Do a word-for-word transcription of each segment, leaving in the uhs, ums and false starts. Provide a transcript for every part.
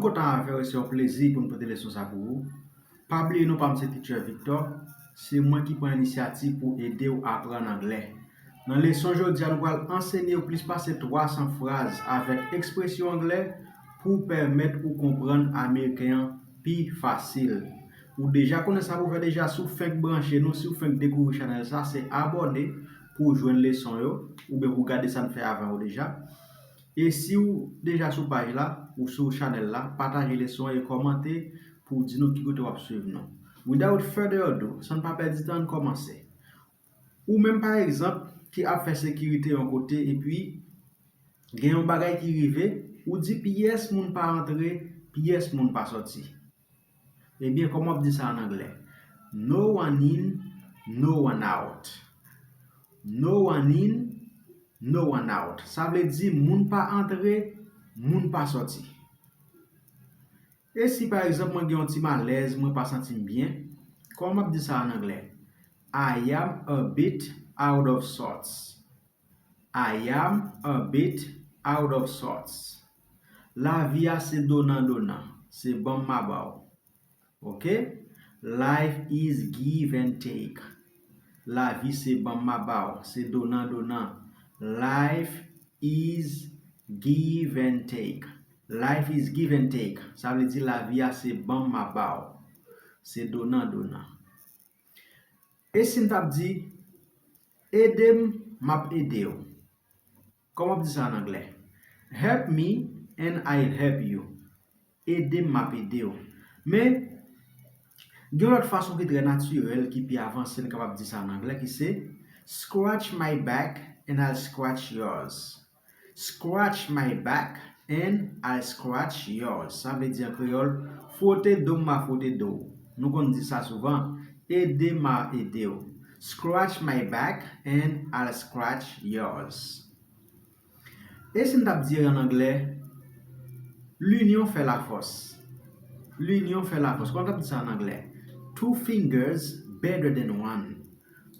Kontan avè w, se yon plezi pou n pote leson sa pou ou. Pa bliye non pa m se Teacher Victor, se mwen ki pran inisyativ pou ede w aprann anglè. Nan leson jodi a, nou pral ansenye w plis pase twa san fraz avèk ekspresyon anglè pou pèmèt ou konprann ameriken an pi fasil. Ou deja konnen sa pou fè deja, si w fenk branche nou, si w fenk dekouvri chanèl sa, se abòne pou w jwenn leson yo, oubyen pou w gade sa n fè avan yo deja. E si w deja sou paj la, ou sou chanèl la, pataje leson an e kòmante pou w di nou ki kote w ap swiv nou. Without further ado, san n pa pèdi tan, ann kòmanse. Ou menm pa egzanp ki ap fè sekirite yon kote epi gen yon bagay ki rive, ou di pyès moun pa antre, pyès moun pa sòti. Ebyen, kòman w ap di sa an anglè? No one in, no one out. No one in, no one out. Sa vle di moun pa antre, moun pa sòti. E si pa egzanp mwen gen yon ti malèz, mwen pa santi m byen, kòman m ap di sa an anglè? I am a bit out of sorts. I am a bit out of sorts. Lavi a se donan donan, se ban m ma ba w. Ok? Life is give and take. Lavi se ban m ma ba w, se donan donan. Life is give and take. Life is give and take. Sa vle di lavi a se ban m ma ba w. Se donan donan. E si m t ap di, ede m, m ap ede w. Kòman w ap di sa an anglè? Help me and I'll help you. Ede m, m ap ede w. Men, gen yon lòt fason ki trè natirèl, ki pi avanse, n kapab di sa an anglè, ki se scratch my back and I'll scratch yours. Scratch my back and I'll scratch yours. Sa vle di an kreyòl, fwote do m, m a fwote do w. Nou konn di sa souvan, ede m, m a ede w. Scratch my back and I'll scratch yours. E si n t ap di an anglè, l'union fait la force. L'union fait la force. Kòman n t ap di sa an anglè? Two fingers better than one.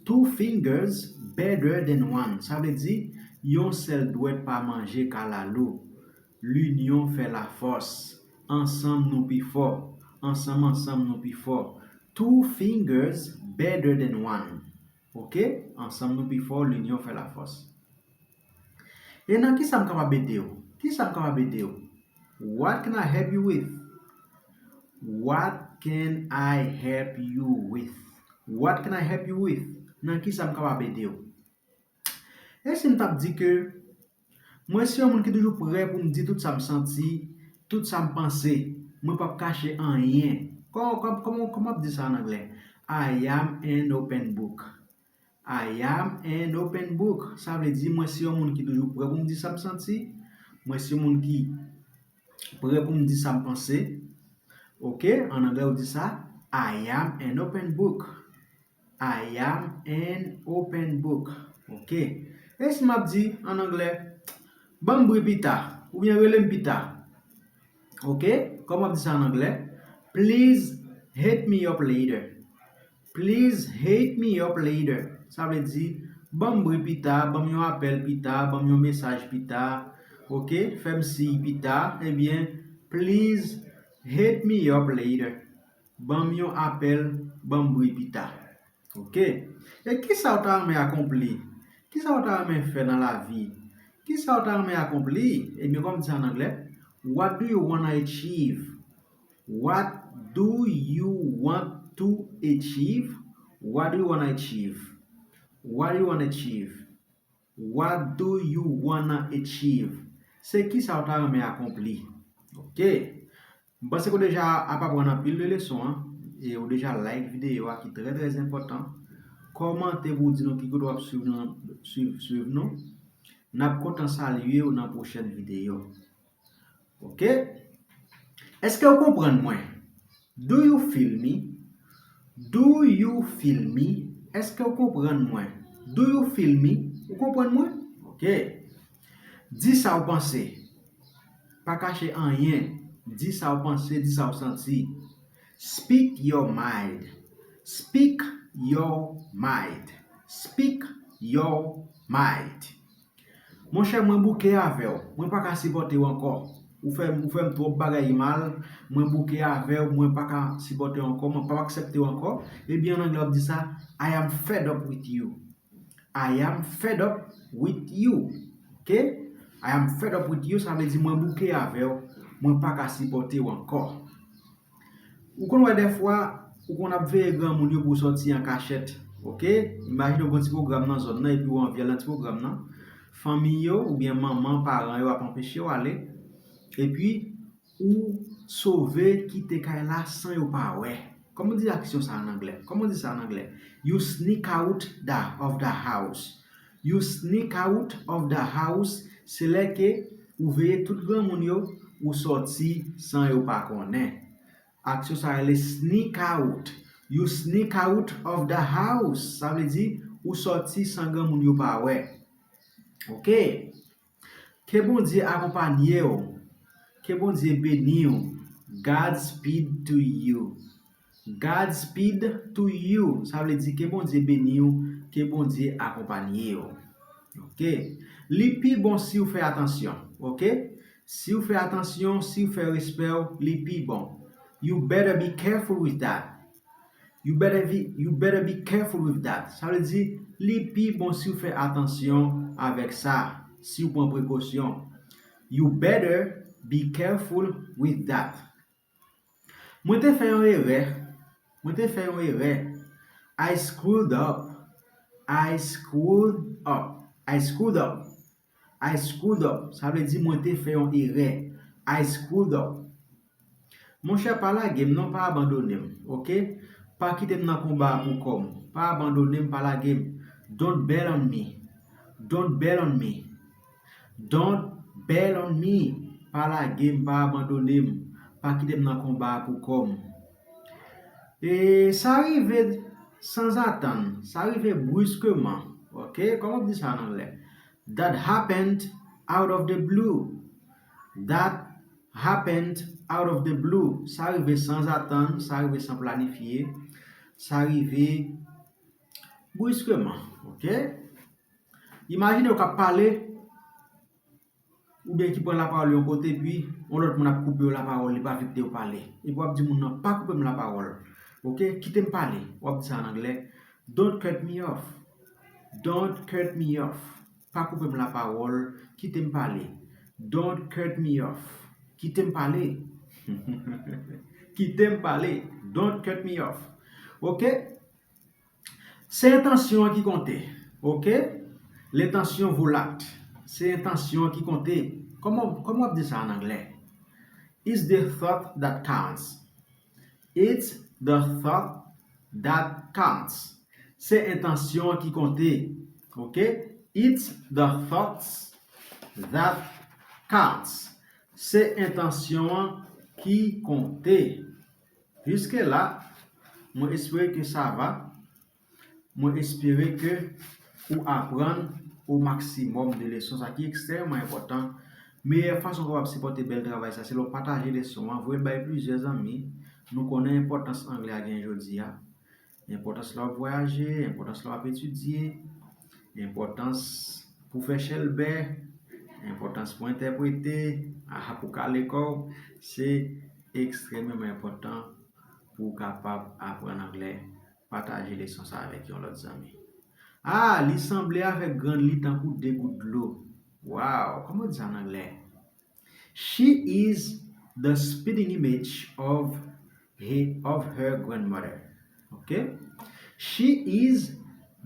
Two fingers better than one. Sa vle di, yon sèl dwèt pa manje kalalou. L'union fait la force. Ansanm nou pi fò. Ansanm, ansanm nou pi fò. Two fingers better than one. Ok? Ansanm nou pi fò, l'union fait la force. E nan kisa m kapab ede w? Kisa m kapab ede w? What can I help you with? What can I help you with? What can I help you with? Nan kisa m kapab ede w? E si m t ap di ke mwen se yon moun ki toujou prè pou m di tout sa m santi, tout sa m panse. Mwen p ap kache anyen. Kòman, kòman, kòman, kòman ap di sa an anglè? I am an open book. I am an open book. Sa vle di mwen se yon moun ki toujou prè pou m di sa m santi. Mwen se yon moun ki prè pou m di sa m panse. Ok, an anglè ou di sa, I am an open book. I am an open book. Ok. E si m ap di an anglè, ban m bri pita, oubyen rele m pita. Ok, kòman ap di sa an anglè? Please hit me up later. Please hit me up later. Sa vle di, ban m bri pita, ban m yon apèl pita, ban m yon mesaj pita. Ok, fè m siy pita. Ebyen, please hit me up later. Ban m yon apèl, ban m bri pita. Ok. E kisa w ta renmen akonpli? Kisa w ta renmen fè nan lavi? Kisa w ta renmen akonpli? Ebyen, kòm di sa an anglè, what do you wanna achieve? What do you want to achieve? What do you wanna achieve? What do you wanna achieve? What do you wanna achieve? Se kisa w ta renmen akonpli? Ok. M panse ke w deja ap aprann anpil de leson an, e ou deja like videyo a ki trè, trè enpòtan. Kòmante pou w di nou ki kote w ap swiv nou, swiv, swiv nou. N ap kontan salye w nan pwochèn videyo. Ok? Èske w konprann mwen? Do you feel me? Do you feel me? Èske w konprann mwen? Do you feel me? Ou konprann mwen? Ok. Di sa w panse. Pa kache anyen. Di sa w panse, di sa w santi. Speak your mind. Speak your mind. Speak your mind. Monchè, mwen bouke avè w. Mwen pa ka sipòte w ankò. ou fè, ou fè m twòp bagay mal, mwen bouke avè w, mwen pa ka sipòte w ankò, mwen p ap aksepte w ankò, ebyen, an anglè, w ap di sa, I am fed up with you. I am fed up with you. Ok? I am fed up with you, sa vle di mwen bouke avè w, mwen pa ka sipòte w ankò. Ou konn wè dèfwa, ou konn ap veye granmoun yo pou w sòti an kachèt. Ok? Imajine w gen yon ti pwogram nan zòn nan, epi w anvi al nan ti pwogram nan. Fanmi yo, oubyen manman, paran yo ap anpeche w ale. Epi, ou sove kite kay la san yo pa wè. Kòman w di aksyon sa an anglè? Kòman w di sa an anglè? You sneak out the, of the house. You sneak out of the house, se lè ke ou veye tout granmoun yo, ou sòti san yo pa konnen. Aksyon sa rele sneak out. You sneak out of the house. Sa vle di, ou sòti san granmoun yo pa wè. Ok. Ke Bondye akonpanye w. Ke Bondye beni w. Godspeed to you. Godspeed to you. Sa vle di ke Bondye beni w, ke Bondye akonpanye w. Ok. Li pi bon si w fè atansyon. Ok. Si w fè atansyon, si w fè respè w, li pi bon. You better be careful with that. You better be, you better be careful with that. Sa vle di, li pi bon si w fè atansyon avèk sa, si w pran prekosyon. You better be careful with that. Mwen te fè yon erè. Mwen te fè yon erè. I screwed up. I screwed up. I screwed up. I screwed up. Sa vle di mwen te fè yon erè. I screwed up. Monchè, pa lage m non, pa abandone m, ok? Pa kite m nan konba a pou kò m. Pa abandone m, pa lage m. Don't bail on me. Don't bail on me. Don't bail on me. Pa lage m, pa abandone m. Pa kite m nan konba a pou kò m. E sa rive sanzatann, sa rive brusquement, ok? Kòman w di sa an anglè? That happened out of the blue. That happened out of the blue. Sa rive sanzatann, sa rive san planifye, sa rive brusquement, ok? Imajine w k ap pale, oubyen ki pran lapawòl yon kote, epi yon lòt moun ap koupe w lapawòl, li pa vle kite w pale. Epi w ap di moun nan, pa koupe m lapawòl. Ok? Kite m pale. W ap di sa an anglè. Don't cut me off. Don't cut me off. Pa koupe m lapawòl. Kite m pale. Don't cut me off. Kite m pale. Kite m pale. Don't cut me off. Ok? Se entansyon an ki konte, ok? L'intention vaut l'acte. Se entansyon an ki konte. Kòman, kòman w ap di sa an anglè? It's the thought that counts. It's the thought that counts. Se entansyon an ki konte, ok? It's the thoughts that counts. Se entansyon an ki konte. Jiske la, mwen espere ke sa va. Mwen espere ke ou aprann o maksimòm de leson sa ki ekstrèmman enpòtan. Meyè fason w kapab sipòte bèl travay sa, se lè w pataje leson an, voye l bay plizyè zanmi. Nou konnen enpòtans anglè a gen jodi a. Enpòtans lè w ap vwayaje, enpòtans lè w ap etidye, enpòtans pou fè chèlbè, enpòtans pou entèprete, aha, pou kale kò w. Se ekstrèmman enpòtan pou w kapab aprann anglè. Pataje leson sa avèk yon lòt zanmi. Ah, li sanble avèk grann li tankou de gout dlo. Wow, kòman w di sa an anglè? She is the spitting image of her, of her grandmother. Ok? She is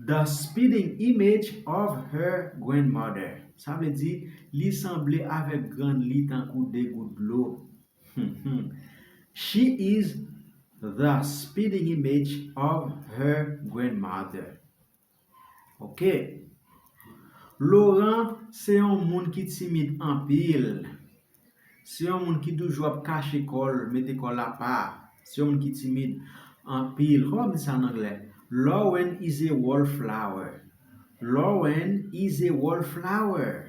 the spitting image of her grandmother. Sa vle di, li sanble avèk grann li tankou de gout dlo. She is the spitting image of her grandmother. Ok. Laurent se yon moun ki timid anpil. Se yon moun ki toujou ap kache kò l, mete kò l apa. Se yon moun ki timid anpil. Kòman m di sa an anglè? Lauren is a wallflower. Lauren is a wallflower.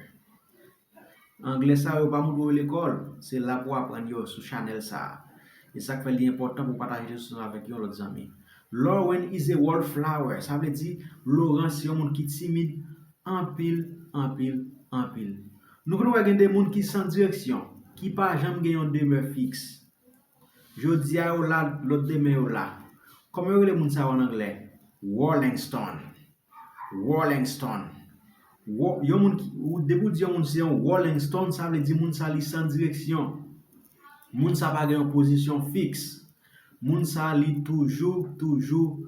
Anglè sa yo pa montre w lekòl, se la pou w aprann yo sou chanèl sa a. E sa k fè li enpòtan pou w pataje leson sa avèk yon lòt zanmi. Lauren is a wallflower, sa vle di Laurent se yon moun ki timid anpil, anpil, anpil. Nou konn wè gen de moun ki san direksyon. ki pa janm gen yon demè fiks. Jodi a yo la, lòt demen yo la. Kòman yo rele moun sa yo an anglè? Rolling Stone. Rolling Stone. Wo- Yon moun ki, ou, depi w di yon moun se yon Rolling Stone, sa vle di moun sa li san direksyon. Moun sa pa gen yon pozisyon fiks. Moun sa li toujou, toujou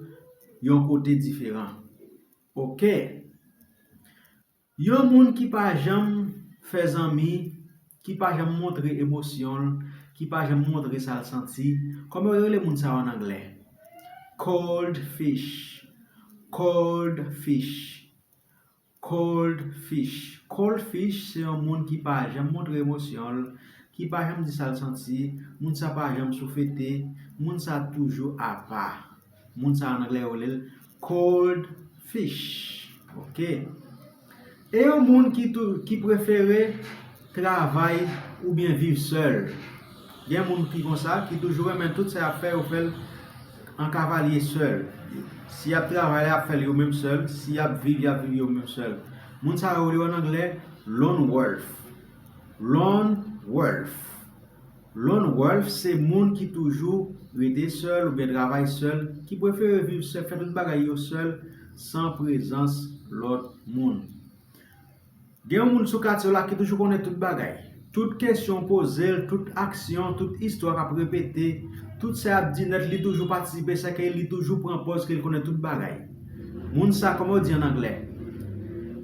yon kote diferan. Oke. Yon moun ki pa janm fè zanmi, ki pa janm montre emosyon l, ki pa janm montre sa l santi, kòman yo rele moun sa yo an anglè? Cold fish. Cold fish. Cold fish. Cold fish se yon moun ki pa janm montre emosyon l, ki pa janm di sa l santi, moun sa pa janm souflete, moun sa toujou apa. Moun sa an anglè yo rele l cold fish. Oke. E yon moun ki tou, ki prefere travay oubyen viv sèl. Gen moun ki konsa, ki toujou renmen tout sa y ap fè, yo fè l an kavalye sèl. Si y ap travay, y ap fè l yo menm sèl. Si y ap viv, y ap viv yo menm sèl. Moun sa yo rele yo an anglè lone wolf. Lone wolf. Lone wolf se moun ki toujou rete sèl oubyen travay sèl, ki prefere viv sèl, fè tout bagay yo sèl, san prezans lòt moun. Gen yon moun sou katye w la ki toujou konnen tout bagay. Tout kesyon w poze l, tout aksyon, tout istwa k ap repete, tout sa y ap di nèt, li toujou patisipe, sèke li toujou pran pòz ke l konnen tout bagay. Moun sa, kòman yo di an anglè?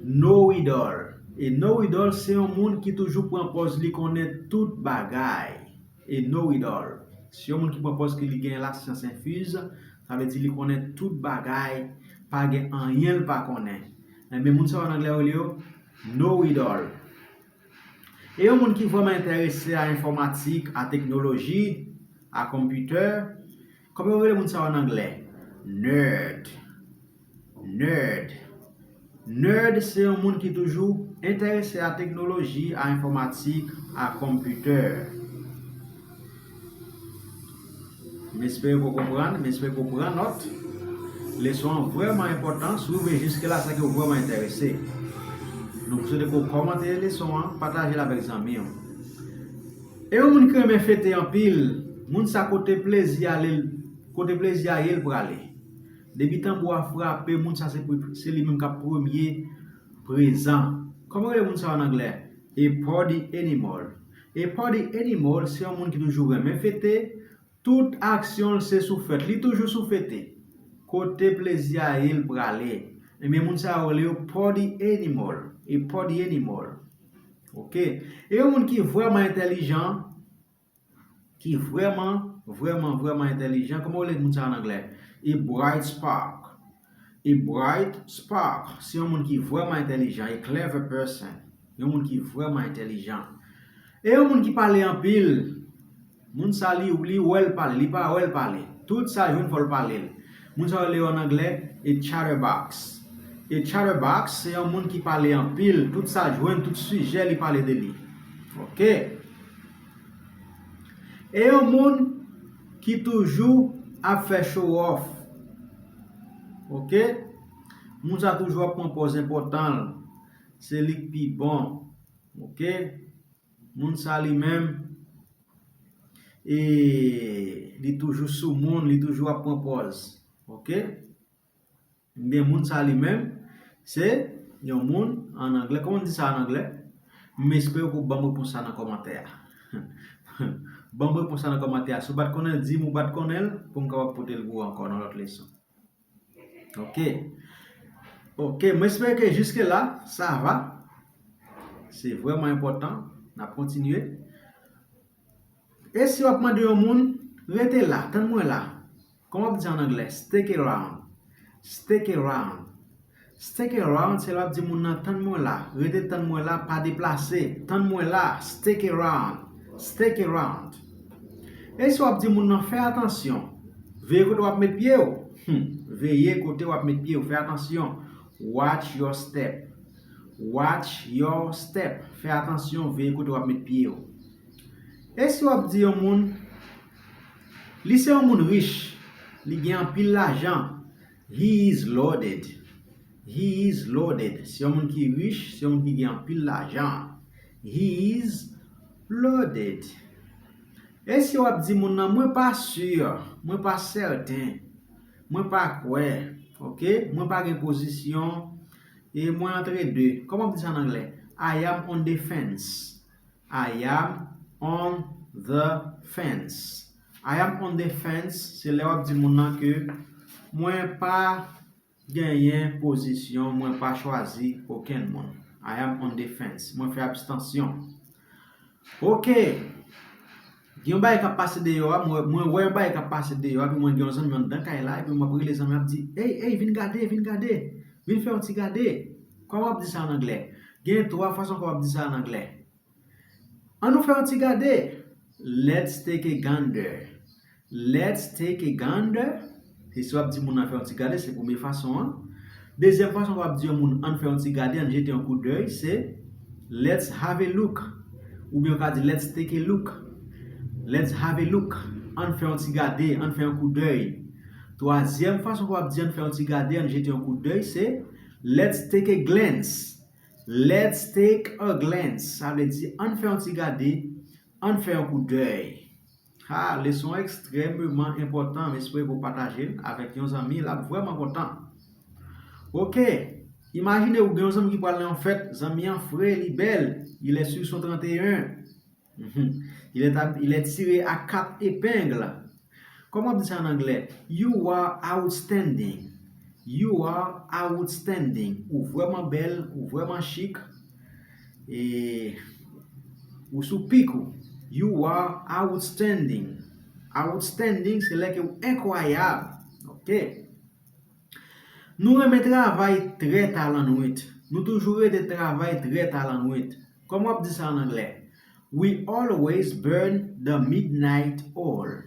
Know it all. E know it all se yon moun ki toujou pran pòz li konnen tout bagay. E know it all. Se yon moun ki pran pòz ke li gen lasyans enfiz, sa vle di li konnen tout bagay, pa gen anyen l pa konnen. Enben, moun sa yo an anglè yo rele yo know it all. E yon moun ki vrèman enterese a enfòmatik, a teknoloji, a konpitè, kòman yo rele moun sa yo an anglè? Nerd. Nerd. Nerd se yon moun ki toujou enterese a teknoloji, a enfòmatik, a konpitè. M espere ke w konprann, m espere ke w pran nòt. Leson an vrèman enpòtan. Si w rive jiske la, sèke w vrèman enterese. Nou swete ke w kòmante leson an, pataje l avèk zanmi w. E yon moun ki renmen fete anpil, moun sa kote plezi a ye l, kote plezi a ye l prale. Depi tanbou a frape, moun sa se, se li menm k ap premye prezan. Kòman yo rele moun sa yo an anglè? A party animal. A party animal se yon moun ki toujou renmen fete, tout aksyon l se sou fèt, li toujou sou fete. Kote plezi a ye l prale. Ebyen, moun sa yo rele yo party animal. A party animal. Oke. E yon moun ki vrèman entèlijan, ki vrèman, vrèman, vrèman entèlijan, kòman yo rele moun sa yo an anglè? A bright spark. A bright spark. Se yon moun ki vrèman entèlijan, a clever person. Yon moun ki vrèman entèlijan. E yon moun ki pale anpil, moun sa li, li wè l pale, li pa wè l pale. Tout sa jwenn fò l pale l. Moun sa yo rele yo an anglè a chatterbox. A chatterbox se yon moun ki pale anpil, tout sa jwenn, tout sijè li pale de li. Oke. E yon moun ki toujou ap fè show off. Oke. Moun sa toujou ap pran pòz enpòtan l. Se li k pi bon. Oke. Moun sa li menm, e, li toujou sou moun, li toujou ap pran pòz. Oke? Ebyen, moun sa li menm, se yon moun an anglè. Kòman n di sa an anglè? M espere ke w ban m repons la nan kòmantè a. Ban m repons la nan kòmantè a. Si w pa t konnen l, di m ou pa t konnen l, pou m kapab pote l pou ou ankò nan lòt leson. Oke. Oke, mwen espere ke jiske la, sa va. Se vrèman enpòtan. N ap kontinye. E si w ap mande yon moun, rete la, tann mwen la. Kòman w ap di an anglè? Stick around. Stick around. Stick around, se lè w ap di moun nan, tann mwen la, rete tann mwen la, pa deplase, tann mwen la, stick around, stick around. E si w ap di moun nan, fè atansyon, veye kote w ap met pye w, hmm, veye kote w ap met pye w, fè atansyon, watch your step, watch your step, fè atansyon, veye kote w ap met pye w. E si w ap di yon moun, li se yon moun rich, li gen anpil lajan, he is loaded. He is loaded. Se yon moun ki rich, se yon moun ki gen anpil lajan. He is Loaded. E si w ap di moun nan, mwen pa si, mwen pa sèten, mwen pa kwè, ok? Mwen pa gen pozisyon, e mwen antre de. Kòman w ap di sa an anglè? I am on the fence. I am on the fence. I am on the fence, se lè w ap di moun nan ke mwen pa genyen pozisyon, mwen pa chwazi okenn moun. I am on the fence. Mwen fè abstansyon. Ok. Gen yon bagay k ap pase deyò a, mwen, mwen wè yon bagay k ap pase deyò a, epi mwen gen yon zanmi anndan kay la, epi mwen ap rele zanmi an, ap di, ey, ey, vin gade, vin gade, vin fè yon ti gade. Kòman w ap di sa an anglè? Gen twa fason kòman w ap di sa an anglè. An nou fè yon ti gade. Let's take a gander. Let's take a gander. Se si w ap di moun nan fè yon ti gade, se premye fason an. Dezyèm fason w ap di yon moun an fè yon ti gade, an jete yon koudèy, se let's have a look. Oubyen w ka di let's take a look. Let's have a look. An fè yon ti gade, an fè yon koudèy. Twazyèm fason w ap di an fè yon ti gade, an jete yon koudèy, se let's take a glance. Let's take a glance. Sa vle di, an fè yon ti gade, an fè yon koudèy. Ha, leson ekstrèmeman enpòtan, m espere ke w pataje l avèk yon zanmi, l ap vrèman kontan. Ok, imajine ou gen yon zanmi ki pral nan yon fèt, zanmi an fre, li bèl, il est sur son trente et un. Mhm. Il est, hab- il est tiré à quatre épingles. Kòman w ap di sa an anglè? You are outstanding. You are outstanding. Ou vrèman bèl, ou vrèman chik. E ou sou pik ou. You are outstanding. Outstanding, se lè ke ou enkwayab. Ok. Nou renmen travay trè ta lannwit. Nou toujou rete travay trè ta lannwit. Kòman w ap di sa an anglè? We always burn the midnight oil.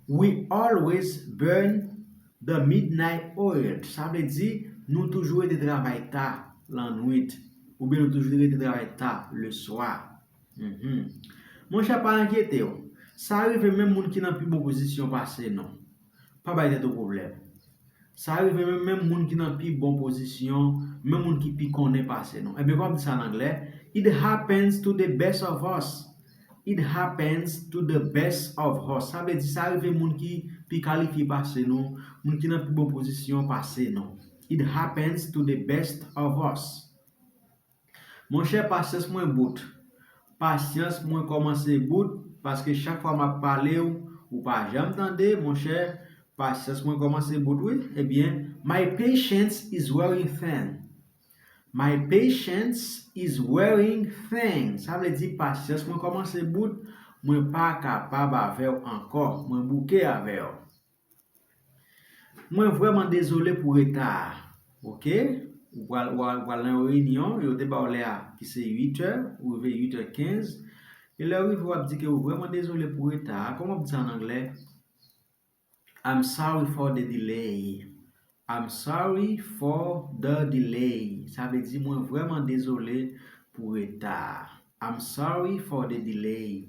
We always burn the midnight oil. Sa vle di, nou toujou rete travay ta lannwit. Oubyen nou toujou rete travay ta le swa. Mhm. Monchè, pa enkyete w. Sa rive menm moun ki nan pi bon pozisyon pase nou. Pa bay tèt ou pwoblèm. Sa rive menm, menm moun ki nan pi bon pozisyon, menm moun ki pi konnen pase nou. Ebyen, kòman di sa an anglè? It happens to the best of us. It happens to the best of us. Sa vle di, sa rive moun ki pi kalifye pase nou, moun ki nan pi bon pozisyon pase nou. It happens to the best of us. Monchè, pasyans mwen bout. Pasyans mwen kòmanse bout, paske chak fwa m ap pale w, ou pa janm tande, monchè, pasyans mwen kòmanse bout, wi. Ebyen, my patience is wearing thin. My patience is wearing thin. Sa vle di, pasyans mwen kòmanse bout, mwen pa kapab avè w ankò, mwen bouke avè w. Mwen vrèman dezole pou reta a. Ok? Ou pral, ou pral, ou pral nan yon reyinyon, yo te ba w lè a ki se uit è, ou rive uit è kenz. E lè w rive, w ap di ke ou vrèman dezole pou reta a. Kòman w ap di sa an anglè? I'm sorry for the delay. I'm sorry for the delay. Sa vle di mwen vrèman dezole pou reta a. I'm sorry for the delay.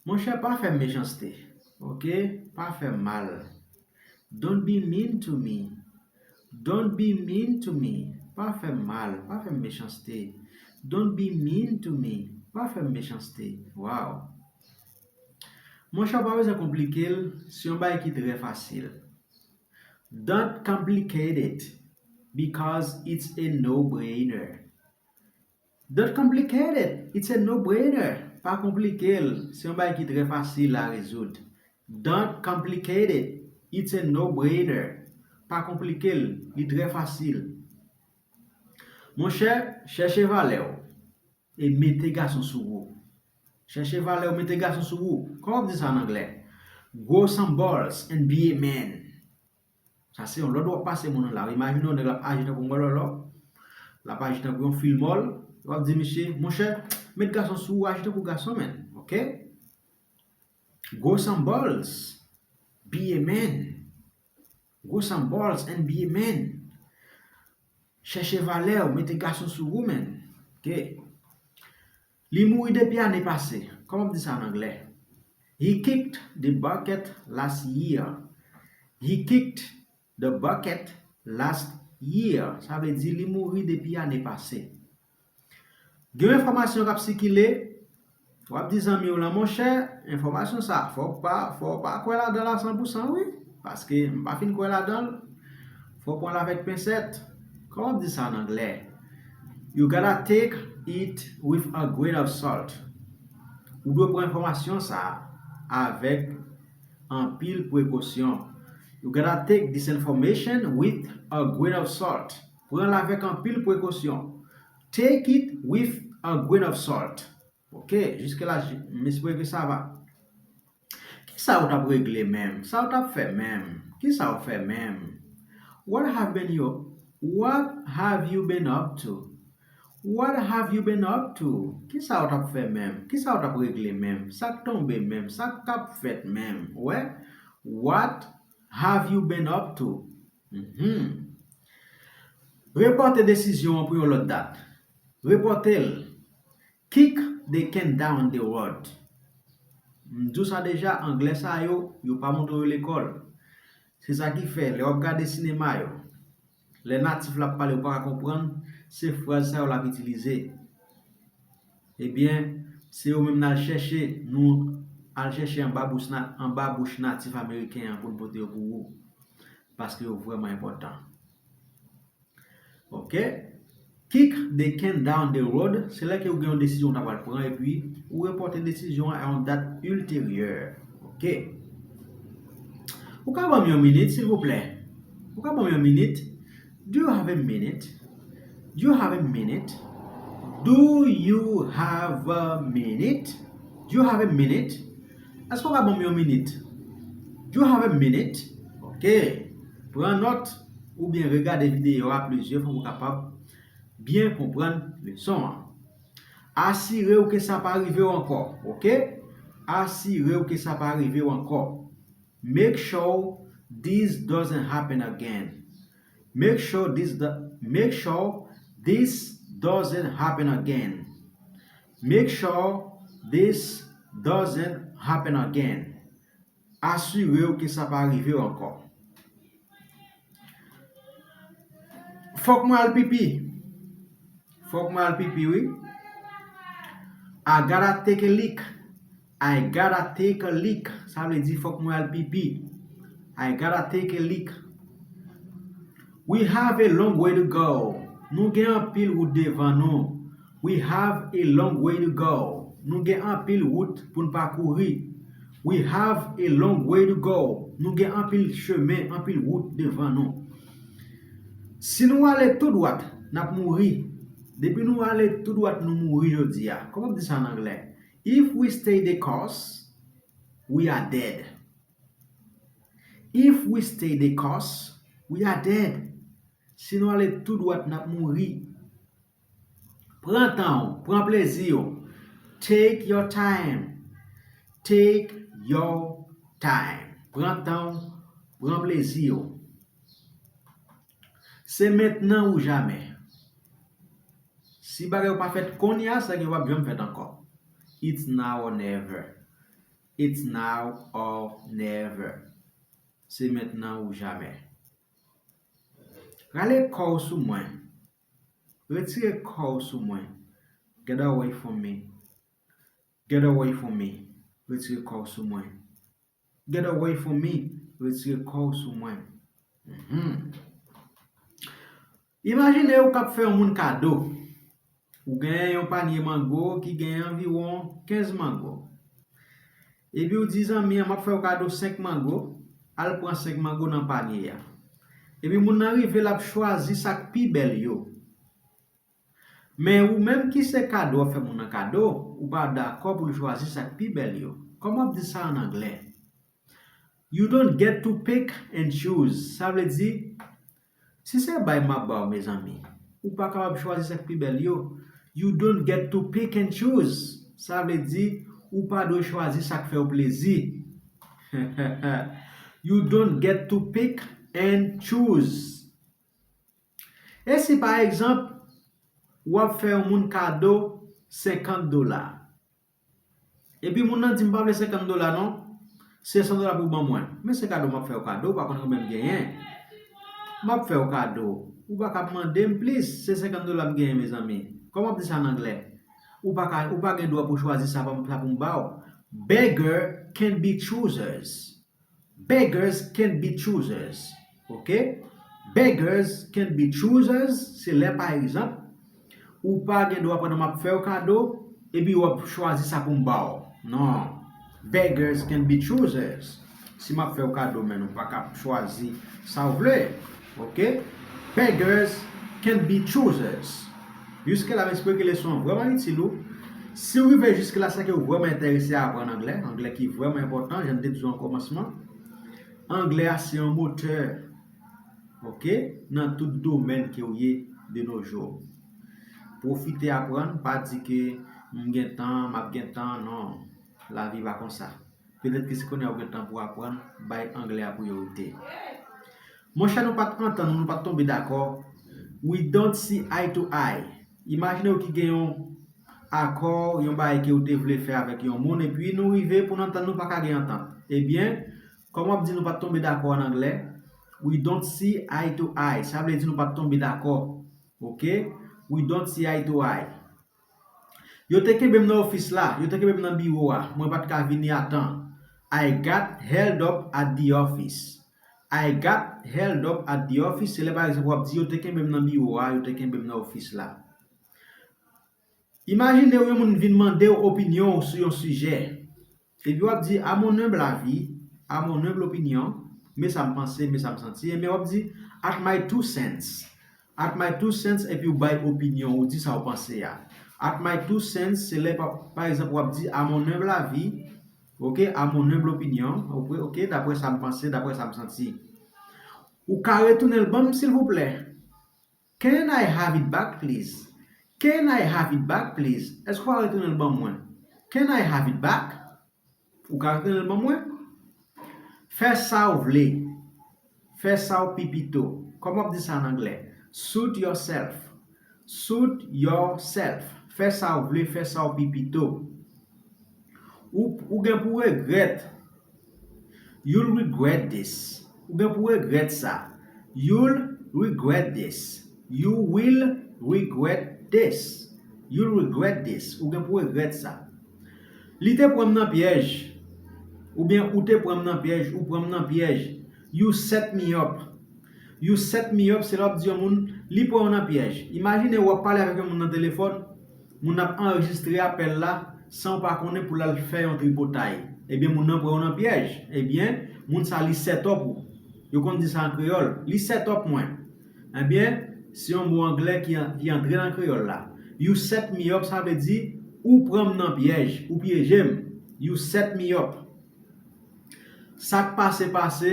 Monchè, pa fè m mechanste, ok? Pa fè m mal. Don't be mean to me. Don't be mean to me. Pa fè m mal, pa fè m mechanste. Don't be mean to me. Pa fè m mechanste. Wow. Monchè, ou pa bezwen konplike l, se yon bagay ki trè fasil. Don't complicate it, because it's a no-brainer. Don't complicate it. It's a no-brainer. Pa konplike l. Se yon bagay ki trè fasil a rezoud. Don't complicate it. It's a no-brainer. Pa konplike l. Li trè fasil. Monchè, chèche valè w e mete gason sou ou. Chèche valè w, mete gason sou ou. Kòman w ap di sa an anglè? Grow some balls and be a man. Sa se yon lòd w ap pase moun nan la. Imajine yon nèg l ap aji tankou yon mòlòlò. L ap aji tankou yon fil mòl. W ap di misye, monchè, met gason sou ou, aji tankou gason, man. Ok? Grow some balls. Be a man. Grow some balls and be a man. Chèche valè w, mete gason sou ou, man. Ok? Li mouri depi ane pase. Kòman w ap di sa an anglè? He kicked the bucket last year. He kicked the bucket last year. Sa vle di li mouri depi ane pase. Gen yon enfòmasyon k ap sikile, w ap di zanmi w lan, monchè, enfòmasyon sa, fò w pa, fò w pa kwè ladan l a san pou san, wi. Paske m pa fin kwè ladan l. Fò w pran l avèk pensèt. Kòman w ap di sa an anglè? You gotta take it with a grain of salt. Ou dwe pran enfòmasyon sa avèk anpil prekosyon. You gotta take this information with a grain of salt. Pran l avèk anpil prekosyon. Take it with a grain of salt. Ok, jiske la, m espere ke sa va. Kisa w t ap regle menm? Sa w t ap fè menm? Kisa w fè menm? What have been your, what have you been up to? What have you been up to? Kisa w t ap fè menm? Kisa w t ap regle menm? Sa k tonbe menm? Sa k ap fèt menm? Wè? What have you been up to? Mhm. Repòte desizyon an pou yon lòt dat. Repòte l. Kick the can down the road. M di w sa deja, anglè sa yo, yo pa montre yo lekòl. Se sa ki fè, lè w ap gade sinema yo, lè natif la ap pale, ou pa ka konprann, se fraz sa yo l ap itilize. Ebyen, se yo menm n al chèche, nou al chèche anba bouch na-, anba bouch natif ameriken an pou n pote yo pou ou. Paske yo vrèman enpòtan. Ok? Kick the can down the road, se lè ke ou gen yon desizyon ou ta pral pran epi ou repòte desizyon an a yon dat ilteryè. Ok? Ou ka ban m yon minit, silvouplè? Ou ka ban m yon minit? Do you have a minute? Do you have a minute? Do you have a minute? Do you have a minute? Èske w ka ban m yon minit? Do you have a minute? Ok. Pran nòt oubyen regade videyo a plizyè fwa pou w kapab byen konprann leson an. Asire w ke sa pa rive w ankò, ok? Asire w ke sa pa rive w ankò. Make sure this doesn't happen again. Make sure this do-, make sure this doesn't happen again. Make sure this doesn't happen again. Asire w ke sa pa rive w ankò. Fòk mwen al pipi. Fòk mwen al pipi, wi. I gotta take a leak. I gotta take a leak. Sa vle di fòk mwen al pipi. I gotta take a leak. We have a long way to go. Nou gen anpil wout devan nou. We have a long way to go. Nou gen anpil wout pou n pakouri. We have a long way to go. Nou gen anpil chemen, anpil wout devan nou. Si nou ale tou dwat, n ap mouri. Depi nou ale tou dwat, nou mouri jodi a. Kòman w ap di sa an anglè? If we stay the course, we are dead. If we stay the course, we are dead. Si nou ale tou dwat, n ap mouri. Pran tan w, pran plezi w. Take your time. Take your time. Pran tan w, pran plezi w. Se mentnan ou jamè. Si bagay yo pa fèt kounye a, sa gen yo p ap janm fèt ankò. It's now or never. It's now or never. Se mentnan ou jamè. Rale kò w sou mwen. Retire kò w sou mwen. Get away from me. Get away from me. Retire kò w sou mwen. Get away from me. Retire kò w sou mwen. Mhm. Imajine ou k ap fè yon moun kado. Ou genyen yon panye mango ki genyen anviwon kenz mango. Epi ou di zanmi an, "M ap fè w kado senk mango, al pran senk mango nan panye a." Epi moun nan rive, l ap chwazi sa k pi bèl yo. Men ou menm ki se kado w ap fè moun nan kado, ou pa dakò pou l chwazi sa k pi bèl yo. Kòman w ap di sa an anglè? You don't get to pick and choose. Sa vle di, si se bay m ap ba w, mezanmi, ou pa kapab chwazi sa k pi bèl yo. You don't get to pick and choose. Sa vle di, ou pa dwe chwazi sa k fè w plezi. You don't get to pick and choose. E si, pa egzanp, w ap fè yon moun kado senkant dola? Epi moun nan di, "M pa vle senkant dola non, se san dola pou w ban mwen." Men se kado m ap fè w kado, ou pa konn konbyen m genyen. M ap fè w kado. Ou pa ka ap mande m plis, se senkant dola m genyen, mezanmi. Kòman w ap di sa an anglè? ou pa ka, ou pa gen dwa pou chwazi sa pa, sa pou m ba w. Beggars can be choosers. Beggars can be choosers. Ok? Beggars can be choosers, se lè, pa egzanp, ou pa gen dwa pandan m ap fè w kado, epi w ap chwazi sa pou m ba w. Non. Beggars can be choosers. Si m ap fè w kado, men ou pa ka chwazi sa w vle. Ok? Beggars can be choosers. Jiske la, m espere ke leson an vrèman itil ou. Si w rive jiske la, se ke w vrèman enterese a aprann anglè, anglè ki vrèman enpòtan, jan m te di w an kòmansman. Anglè a se yon motè, ok, nan tout domèn ke w ye de nos jours. Pwofite aprann, pa di ke m gen tan, m ap gen tan, non. Lavi pa konsa. Petèt ke si kounye a ou gen tan pou aprann, bay anglè a priyorite. Monchè, nou pa t antann, nou pa t tonbe dakò. We don't see eye to eye. Imajine w ki gen yon akò, yon bagay ke w te vle fè avèk yon moun, epi nou rive pou n antann, nou pa ka gen antant. Ebyen, kòman w ap di nou pa t tonbe dakò an anglè? We don't see eye to eye. Sa vle di nou pa t tonbe dakò. Ok? We don't see eye to eye. Yo te kenbe m nan ofis la, yo te kenbe m nan biwo a, mwen pa t ka vini a tan. I got held up at the office. I got held up at the office. Se lè, pa egzanp, w ap di yo te kenbe m nan biwo a, yo te kenbe m nan ofis la. Imajine w yon moun vin mande w opinyon w sou yon sijè. Epi w ap di, à mon humble avis, à mon humble opinion, men sa m panse, men sa m santi, ebyen w ap di, at my two cents. At my two cents, epi w bay opinyon, ou di sa w panse a. At my two cents, se lè, pa, pa egzanp, w ap di, à mon humble avis, ok, à mon humble opinion, ok, ok, daprè sa m panse, daprè sa m santi. Ou ka retounen l ban m, silvouplè? Can I have it back, please? Can I have it back, please? Èske w ka retounen l ban mwen? Can I have it back? Ou ka retounen l ban mwen? Fè sa w vle. Fè sa w pi pito. Kòman w ap di sa an anglè? Suit yourself. Suit yourself. Fè sa w vle, fè sa w pi pito. Ou, ou gen pou regrèt. You'll regret this. Ou gen pou regrèt sa. You'll regret this. You will regret this. You'll regret this. Ou gen pou regrèt sa. Li te pran m nan pyèj. Oubyen ou te pran m nan pyèj, ou pran m nan pyèj. You set me up. You set me up, se lè w ap di yon moun, li pran w nan pyèj. Imajine w ap pale avèk yon moun nan telefòn, moun nan ap anrejistre apèl la, san w pa konnen, pou l al fè yon tripotay. Ebyen, moun nan pran w nan pyèj. Ebyen, moun sa li set up ou. Yo konn di sa an kreyòl. Li set up mwen. Ebyen, se yon mo anglè ki an, ki antre nan kreyòl la. You set me up, sa vle di, ou pran m nan pyèj, ou pyeje m. You set me up. Sa k pase, pase,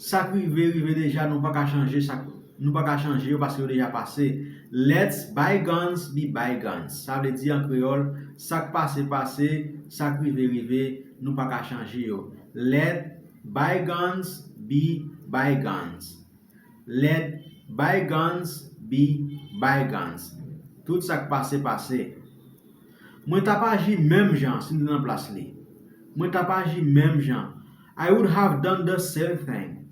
sa k rive, rive deja, nou pa ka chanje, sa k, nou pa ka chanje yo paske yo deja pase. Let bygones be bygones. Sa vle di an kreyòl, sa k pase, pase, sa k rive, rive, nou pa ka chanje yo. Let bygones be bygones. Let bygones be bygones. Tout sa k pase, pase. Mwen t ap aji menm jan si m te nan plas li. Mwen t ap aji menm jan. I would have done the same thing.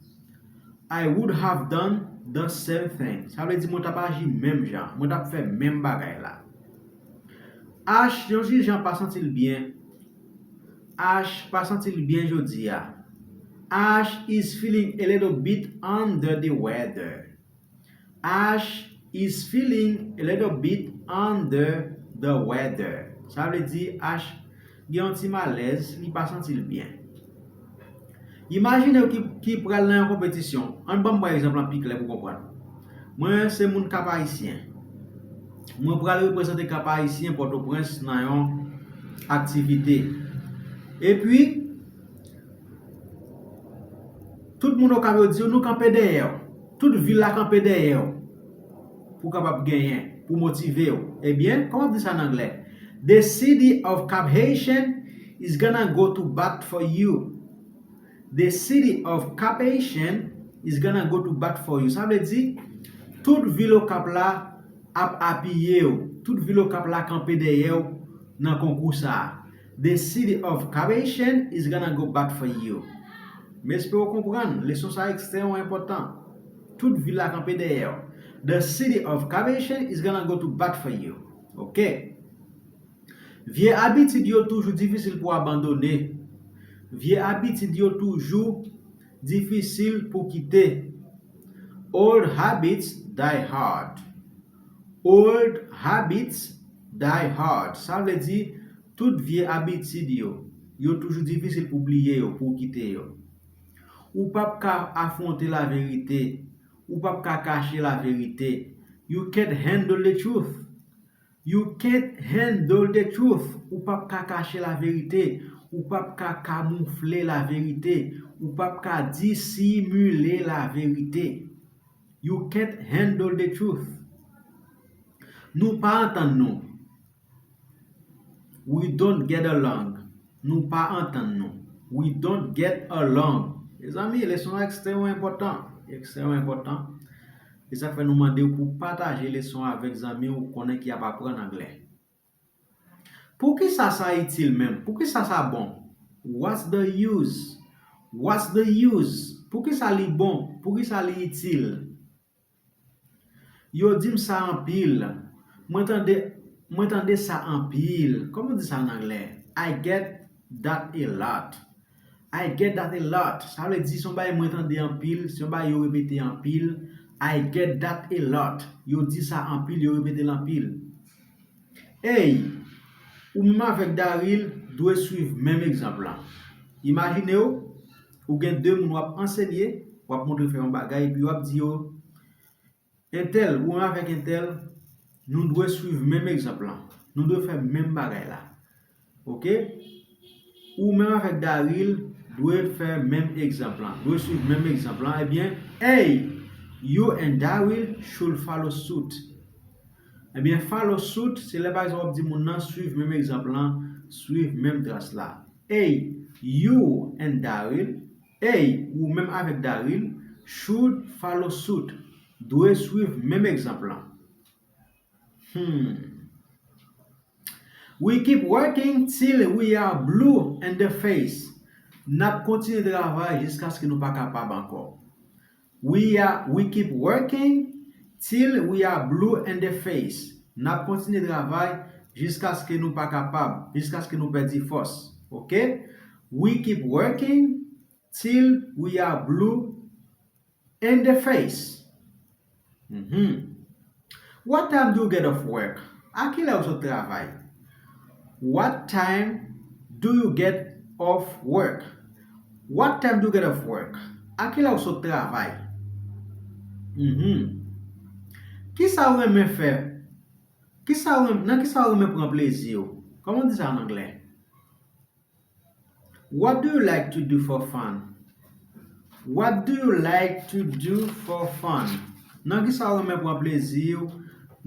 I would have done the same thing. Sa vle di mwen t ap aji menm jan. Mwen t ap fè menm bagay la. Ash, yon ti jan pa santi l byen. Ash pa santi l byen jodi a. Ash is feeling a little bit under the weather. Ash is feeling a little bit under the weather. Sa vle di Ash gen yon ti malèz, li pa santi l byen. Imajine w ki, ki pral nan yon konpetisyon. Ann ban m pran egzanp lan pi klè pou w konprann. Mwen se moun Kap Ayisyen. Mwen pral reprezante Kap Ayisyen Pòtoprens nan yon aktivite. Epi, tout moun Okap yo di w, nou kanpe dèyè w. Tout vil la kanpe dèyè w. Pou w kapab genyen, pou motive w. Ebyen, kòman w ap di sa an anglè? The city of Cap Haitian is gonna go to bat for you. The city of Cap Haitian is gonna go to bat for you. Sa vle di, tout vil Okap la ap apiye w. Tout vil Okap la kanpe dèyè w nan konkou sa a. The city of Cap Haitian is gonna go bat for you. M espere w konprann, leson sa a ekstrèman enpòtan. Tout vil la kanpe dèyè w. The city of Cap Haitian is gonna go to bat for you. Ok. Vye abitid yo toujou difisil pou abandone. Vye abitid yo toujou difisil pou kite. Old habits die hard. Old habits die hard. Sa vle di, tout vye abitid yo, yo toujou difisil pou bliye yo, pou kite yo. Ou p ap ka afwonte laverite. Ou p ap ka kache laverite. You can't handle the truth. You can't handle the truth. Ou p ap ka kache laverite. Ou p ap ka kamoufle laverite. Ou p ap ka disimile laverite. You can't handle the truth. Nou pa antann nou. We don't get along. Nou pa antann nou. We don't get along. Mezanmi, leson an ekstrèman enpòtan. Ekstrèman enpòtan. E sa fè nou mande w pou pataje leson an avèk zanmi w ou konnen ki ap aprann anglè. Poukisa sa itil menm? Poukisa sa bon? What's the use? What's the use? Poukisa li bon? Poukisa li itil? Yo di m sa anpil. Mwen tande, mwen tande sa anpil. Kòman di sa an anglè? I get that a lot. I get that a lot. Sa vle di se yon bagay mwen tande anpil, se yon bagay yo repete anpil. I get that a lot. Yo di sa anpil, yo repete l anpil. Ey, ou menm avèk Daryl dwe swiv menm egzanp lan. Imajine w, ou gen de moun w ap ansenye, w ap montre fè yon bagay, epi w ap di yo, entèl, ou menm avèk entèl, nou dwe swiv menm egzanp lan. Nou dwe fè menm bagay la. Oke? Ou menm avèk Daryl dwe fè menm egzanp lan. Dwe swiv menm egzanp lan. Ebyen, ey, you and Daryl should follow suit. Ebyen, follow suit, se lè pa egzanp w ap di moun nan swiv menm egzanp lan, swiv menm tras la. Ey, you and Daryl, ey, ou menm avèk Daryl, should follow suit. Dwe swiv menm egzanp lan. Hmm. We keep working till we are blue in the face. N ap kontinye travay jiskaske nou pa kapab ankò. We are, we keep working till we are blue in the face. N ap kontinye travay jiskaske nou pa kapab, jiskaske nou pèdi fòs. Oke? We keep working till we are blue in the face. Mhm. What time do you get off work? A kilè ou sot travay? What time do you get off work? What time do you get off work? A kilè ou sot travay? Mhm. Kisa ou renmen fè? Kisa ou renmen, nan kisa ou renmen pran plezi w? Kòman w di sa an anglè? What do you like to do for fun? What do you like to do for fun? Nan kisa ou renmen pran plezi w?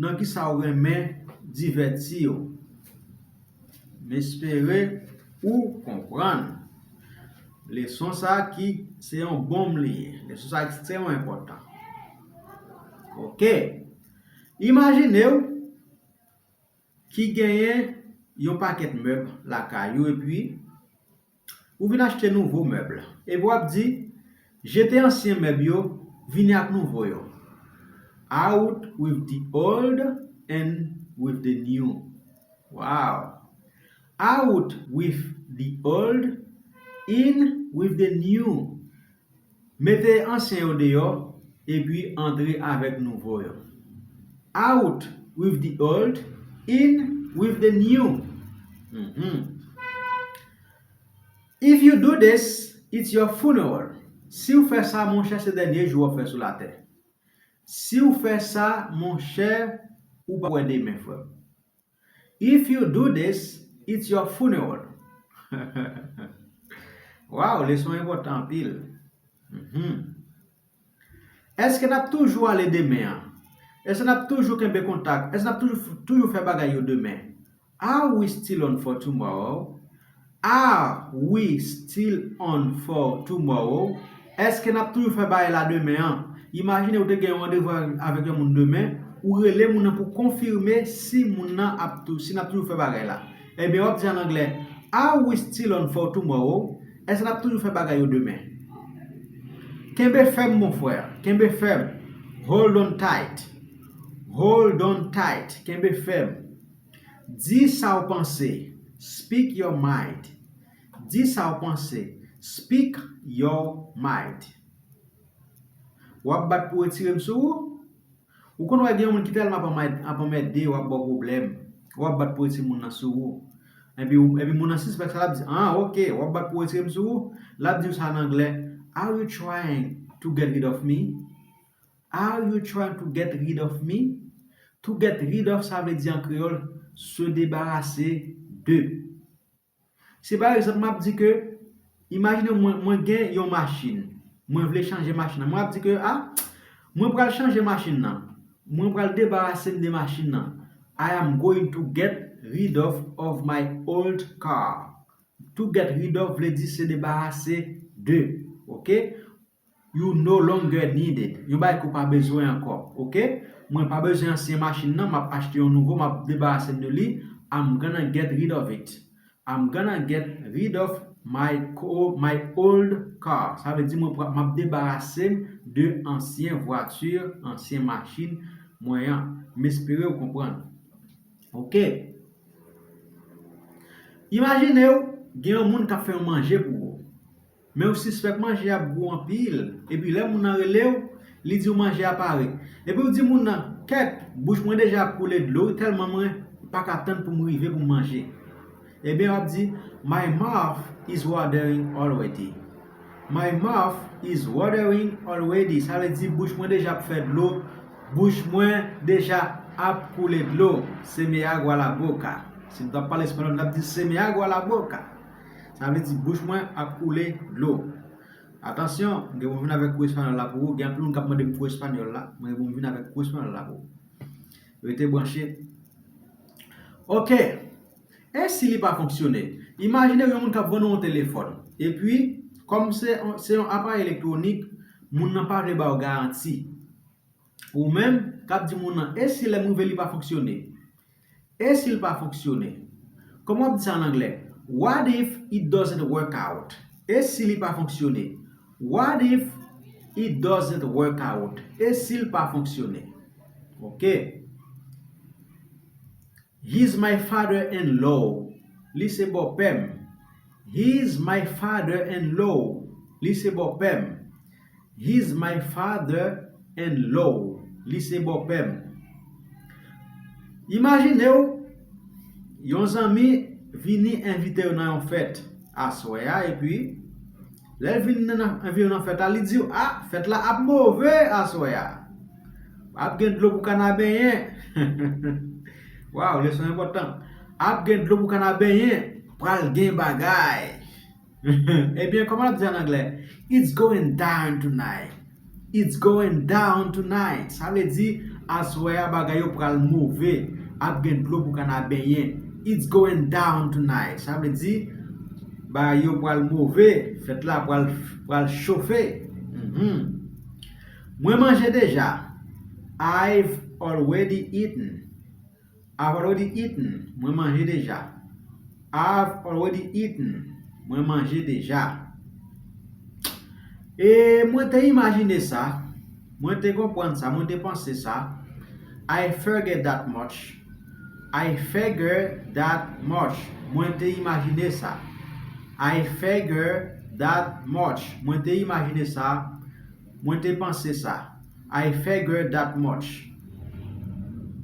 Nan kisa ou renmen divèti w? M espere ou konprann leson sa a ki se yon bonm li ye. Leson sa a ekstrèman enpòtan. Oke. Imajine w ki genyen yon pakèt mèb lakay ou epi ou vin achte nouvo mèb. Epi w ap di, jete ansyen mèb yo, vini ak nouvo yo. Out with the old, in with the new. Wow! Out with the old, in with the new. Mete ansyen yo deyò, epi antre avèk nouvo yo. Out with the old, in with the new. Mhm. If you do this, it's your funeral. Si w fè sa, monchè, se dènye jou w ap fè sou latè. Si w fè sa, monchè, ou p ap wè demen, frè m. If you do this, it's your funeral. Wow, leson enpòtan anpil. Mhm. Èske n ap toujou ale demen an? Èske n ap toujou kenbe kontak? Èske n ap toujou, toujou fè bagay yo demen? Are we still on for tomorrow? Are we still on for tomorrow? Èske n ap toujou fè bagay la demen an? Imajine ou te gen yon randevou avèk, avèk yon moun demen, ou rele moun nan pou konfime si moun nan ap tou, si n ap toujou fè bagay la. Ebyen, w ap di an anglè, are we still on for tomorrow? Èske n ap toujou fè bagay yo demen? Kenbe fèm, mon frè. Kenbe fèm. Hold on tight. Hold on tight. Kenbe fèm. Di sa w panse. Speak your mind. Di sa w panse. Speak your mind. W ap bat pou retire m sou ou? Ou konn wè gen yon moun ki tèlman ap anmèd-, ap anmède w, ap ba w pwoblèm. W ap bat pou retire moun nan sou ou. Epi, epi moun nan sispèk sa, l ap di, ah, ok, w ap bat pou retire m sou ou? L ap di w sa an anglè, are you trying to get rid of me? Are you trying to get rid of me? To get rid of, sa vle di an kreyòl, se debarase de. Si pa egzanp, m ap di ke, imajine mwen, mwen gen yon machin, mwen vle chanje machin nan. Mwen ap di ke, ah, mwen pral chanje machin nan. Mwen pral debarase m de machin nan. I am going to get rid of, of my old car. To get rid of vle di se debarase de. Ok? You no longer need it. Yon bagay ke w pa bezwen ankò. Ok? Mwen pa bezwen ansyen machin nan, m ap achte yon nouvo, m ap debarase m de li. I'm gonna get rid of it. I'm gonna get rid of my co-, my old car. Sa vle di mwen pra-, m ap debarase m de ansyen vwati, ansyen machin mwen an. M espere w konprann. Ok. Imajine w gen yon moun k ap fè yon manje pou ou. Men w sispèk manje a ap gou anpil. Epi lè moun nan rele w, li di w manje a pare. Epi w di moun nan, kèt, bouch mwen deja ap koule dlo wi, tèlman mwen pa ka tann pou m rive pou m manje. Ebyen, w ap di, my mouth is watering already. My mouth is watering already. Sa vle di bouch mwen deja ap fè dlo. Bouch mwen deja ap koule dlo. Se me agua la boca. Si m t ap pale espanyòl, m t ap di se me agua la boca. Sa vle di bouch mwen ap koule dlo. Atansyon, m gen pou m vin avèk kou espanyòl la pou ou. Gen anpil moun k ap mande m kou espanyòl la. Mwen gen pou m vin avèk kou espanyòl la pou ou. Rete branche. Ok. E si li pa fonksyone? Imajine yon moun k ap vann ou yon telefòn. Epi, kòm se, se yon aparèy elektwonik, moun nan pa vle ba w garanti. Ou menm, k ap di moun nan, e si lè m rive li pa fonksyone? E si l pa fonksyone? Kòman w ap di sa an anglè? What if it doesn't work out? E si li pa fonksyone? What if it doesn't work out? E si l pa fonksyone? Ok. He's my father-in-law. Li se bòpè m. He's my father-in-law. Li se bòpè m. He's my father-in-law. Li se bòpè m. Imajine w, yon zanmi vini envite w nan yon fèt aswè a, epi lè l vin nan, envite w nan fèt la, li di w, ah, fèt la ap move aswè a. Ap gen dlo pou kana benyen. Waw, leson enpòtan. Ap gen dlo pou kana benyen. Pral gen bagay. Ebyen, kòman l ap di an anglè? It's going down tonight. It's going down tonight. Sa vle di, aswè a bagay yo pral move. Ap gen dlo pou kana benyen. It's going down tonight. Sa vle di, bagay yo pral move. Fèt la pral, pral chofe. Mhm. Mwen manje deja. I've already eaten. I've already eaten. Mwen manje deja. I've already eaten. Mwen manje deja. E mwen te imajine sa. Mwen te konprann sa. Mwen te panse sa. I figured that much. I figured that much. Mwen te imajine sa. I figured that much. Mwen te imajine sa. Mwen te panse sa. I figured that much.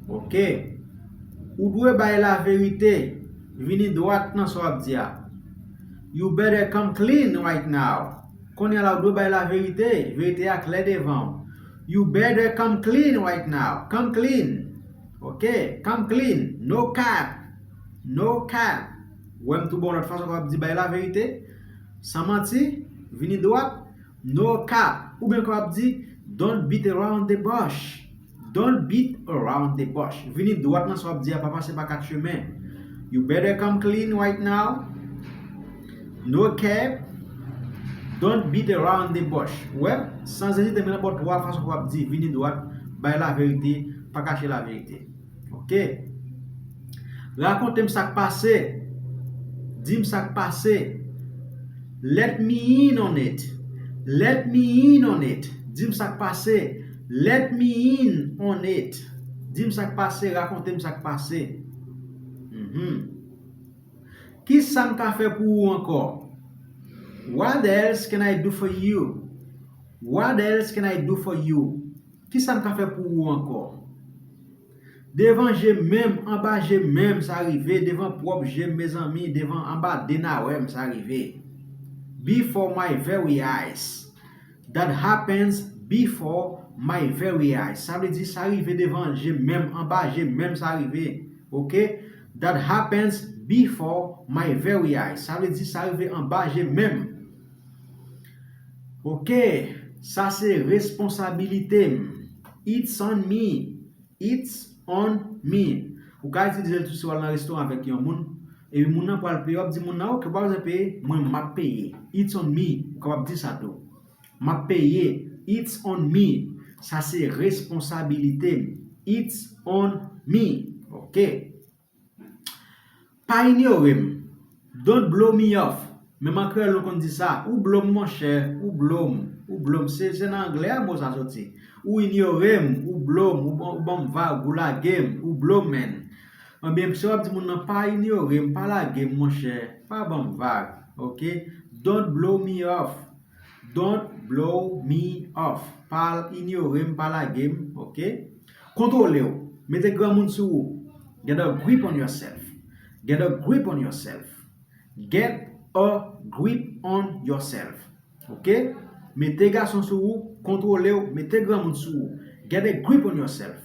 Ok. Ou dwe bay laverite. Vini dwat nan sa w ap di a. You better come clean right now. Kounye a la, ou dwe bay laverite. Verite a klè devan w. You better come clean right now. Come clean. Ok. Come clean. No cap. No cap. Ou wè m tou ba w lòt fason k ap di bay laverite. San manti. Vini dwat. No cap. Oubyen k ap di, don't beat around the bush. Don't beat around the bush. Vini dwat nan sa w ap di a, pa pase pa kat chemen. You better come clean right now. No cap. Don't beat around the bush. Ou wè, san ezite, men nan ba w twa fason k ap di, vini dwat, bay laverite, pa kache laverite. Ok. Rakonte m sa k pase. Di m sa k pase. Let me in on it. Let me in on it. Di m sa k pase. Let me in on it. Di m sa k pase, rakonte m sa k pase. Mhm. Ki sa m ka fè pou ou ankò? What else can I do for you? What else can I do for you? Ki sa m ka fè pou ou ankò? Devan je menm, anba je menm, sa rive. Devan pwòp je m, mezanmi, devan anba de nawè m, sa rive. Before my very eyes. That happens before my very eyes. Sa vle di sa rive devan je menm, anba je menm sa rive. Ok? That happens before my very eyes. Sa vle di sa rive anba je menm. Ok? Sa se responsabilite m. It's on me. It's on me. Ou ka itilize l tou si w al nan restoran avèk yon moun, epi moun nan pral peye, w ap di moun nan, "Ok, w pa bezwen peye, mwen m ap peye. It's on me." Ou kapab di sa tou. "M ap peye. It's on me." Sa se responsabilite m. It's on me. Ok. Pa inyore m. Don't blow me off. Menm an kreyòl nou konn di sa, ou blo m monchè, ou blo m, ou blo m. Se, se nan anglè a mo sa soti. Ou inyore m, ou blo m, ou ban, ou ban m vag, ou lage m, ou blo m, man. Ebyen, si w ap di moun nan, "Pa inyore m, pa lage m, monchè, pa ban m vag." Ok? Don't blow me off. Don't blow me off. Pa inyore m, pa lage m, ok? Kontwole w. Mete granmoun sou ou. Get a grip on yourself. Get a grip on yourself. Get a grip on yourself. Ok? Mete gason sou ou, kontwole w, mete granmoun sou ou. Get a grip on yourself.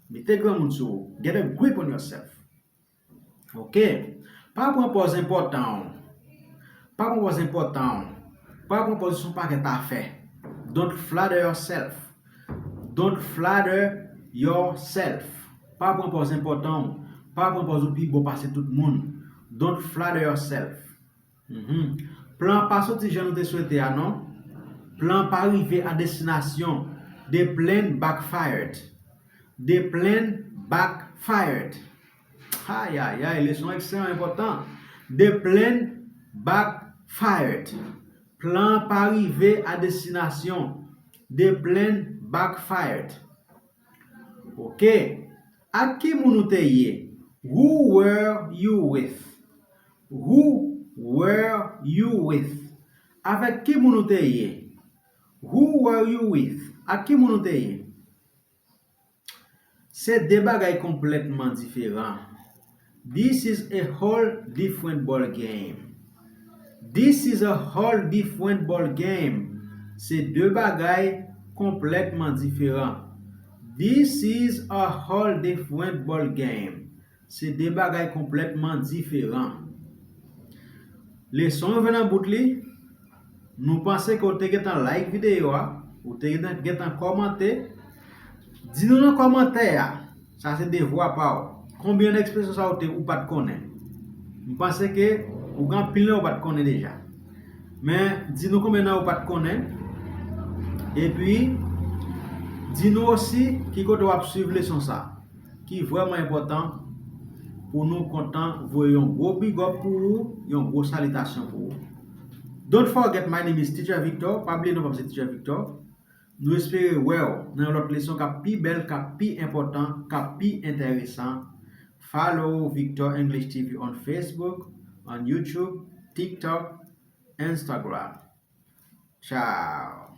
Mete granmoun sou ou. Get a grip on yourself. Ok? Pa pran pòz enpòtan w. Pa pran pòz enpòtan w. Pa pran pòz sou pakèt afè. Don't flatter yourself. Don't flatter yourself. Pa pran pòz enpòtan w. Pa pran pòz ou pi bon pase tout moun. Don't flatter yourself. Mhm. Plan pa soti jan nou te swete a, non. Plan pa rive a destinasyon. The plan backfired. The plan backfired. Ayayay, leson ekstrèmman enpòtan. The plan backfired. Plan pa rive a destinasyon. The plan backfired. Ok. Ak ki moun ou te ye? Who were you with? Who were you with? Avèk ki moun ou te ye? Who were you with? Ak ki moun ou te ye? Se de bagay konplètman diferan. This is a whole different ball game. This is a whole different ball game. Se de bagay konplètman diferan. This is a whole different ball game. Se de bagay konplètman diferan. Leson yo vin nan bout li. Nou panse ke w te gentan like videyo a, ou te gentan, gentan kòmante. Di nou nan kòmantè a, sa se devwa pa w. Konbyen nan ekspresyon sa ou te, ou pa t konnen? M panse ke ou gen anpil nan ou pa t konnen deja. Men, di nou konbyen nan ou pa t konnen. Epi, di nou osi ki kote w ap swiv leson sa, ki vrèman enpòtan pou nou kontan voye yon gwo big up pou ou, yon gwo salitasyon pou ou. Don't forget, my name is Teacher Victor. Pa bliye non pa m se Teacher Victor. Nou espere wè w nan yon lòt leson k ap pi bèl, k ap pi enpòtan, k ap pi enteresan. Follow Victor English T V on Facebook, on YouTube, TikTok, Instagram. Ciao.